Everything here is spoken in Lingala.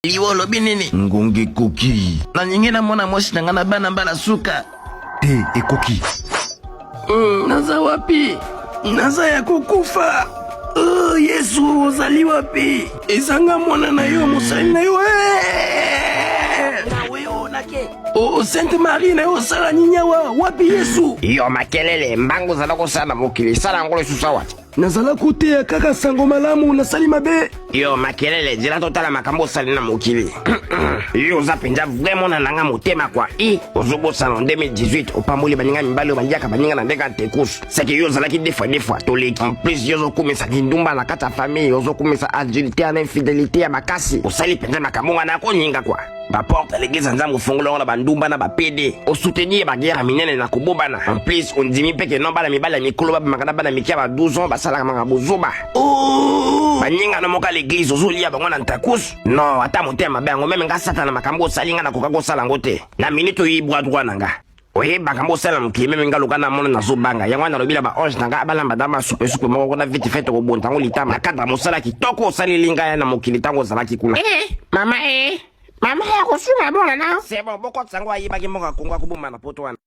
Liwa olobi nini? Ngonga ekoki. Nalingi namona mwasi na ngai na bana mbala suka. Te, ekoki. Naza wapi? Naza ya kokufa. Oh, Yesu, ozali wapi? Ezanga mwana na yo, mosali na yo. Eh! Oh, Sainte Marie na yo osala nini awa? Wapi Yesu? Yo makelele mbangu ozala kosala na mokili, sala yango lisusu awa te. Nazala koteya kaka sango malamu, nasali mabe. Yo makelele, nzela totala makambo osali na mokili. Yo oza mpenza vraiment na nanga motema kwa i ozobosana 2018 opamboli baninga mibali oyo baliaka baninga na ndenge ya tekusu seke yo ozalaki deux fois deux fois toleki. En plus yo ozokumisa kindumba na kati ya famille, ozokumisa adultère na infidélité ya makasi. Osali mpenza makambo nga nakoninga kwa baporte ya l'église ya Nzambe, ofongola yango na bandumba na bapede, osoutenir baguerre ya minene na kobobana. En plus ondimi mpe ke no bana mibali ya mikolo babimaka na bana mike ya ba 12 ans, basalaka makambo bozoba. Oh! Baninga no moko ya l'église ozolia bango na ntakusu. Non, ata motema mabe yango meme nga Satana, makambo osali nga nakoka kosala yango te. Na minute oyebi bwa droit na nga, oyeba makambo osala mokili, meme nga luka na mona nazobanga yango wana. Nalobi na baange na nga balamba dama supesupe moko kuna vite fait, tokobonta yango litama na cadre ya mosala kitoko osaleli ngai na mokili ntango ozalaki kuna. Eh, mama, eh, mama ya kosunga bona na C'est bon, bokotisa yango. Ayebaki moko ya Kongo akoboma na poto wana.